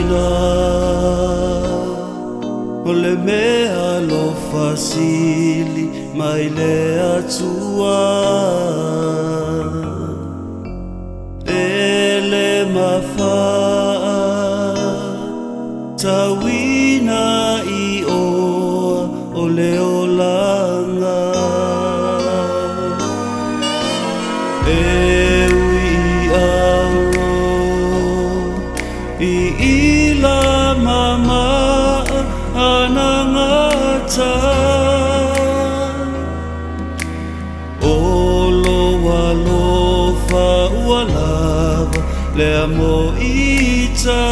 tina o le mea alofa sili mai le Atua e le mafaa tauina i oa o le olaga e ui auro i ila mama anangata o lo alofa ua lava lea moita.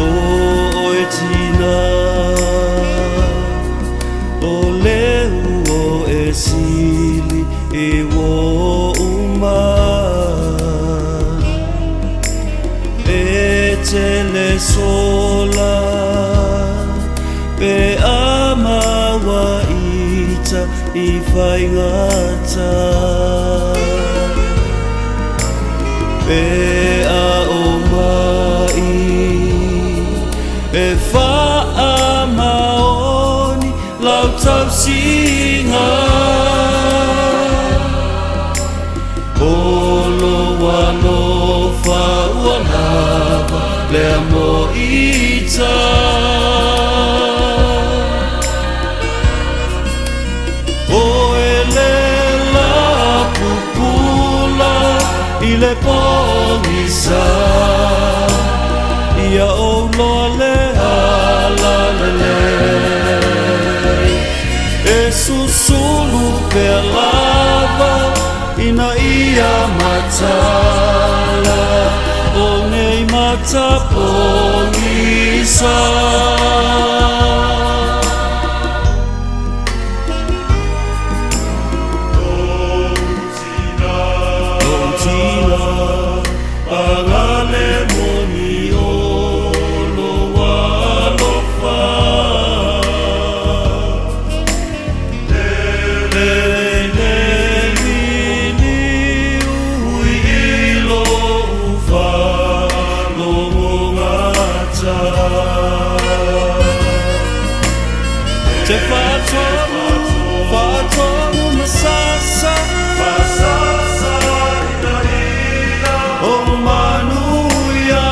O oe tina o leu o e sili i o uma e tele sola pe amaua ita i whaingata pe a o mai e whaamaoni lau tausiga o lo alofa ua lava lea moita. O ele la pupula i le pogisa ia o loa le alalelei e susulu pea lava ina ia matala o nei matapogisa. Te whaatonu, whaatonu masasa masasa ina ina o manuia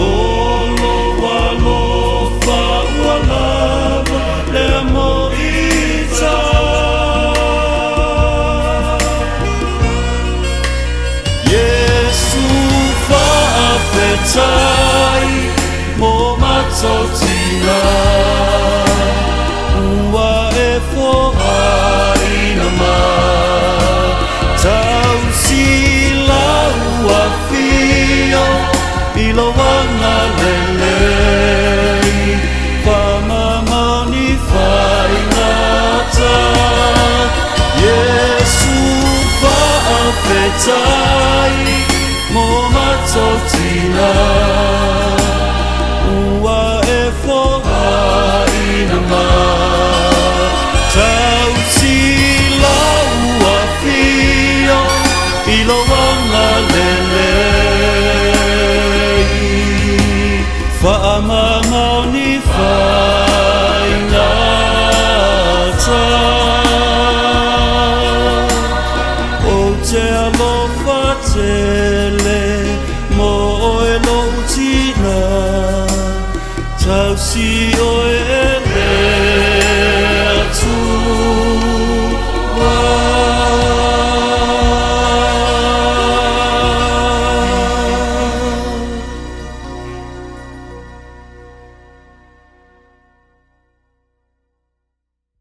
o lo alofa ua lava lea moita. Iesu faafetai mo matautina ua e foaina mai tausila ua fio i lo agalelei whamamaoni whaingata. Iesu faafetai mo matautina ua e foaina mai tausila ua fio i lo agalelei whaamamaoni whaingata. O te alofa tele mo oe lou tina tausi oe.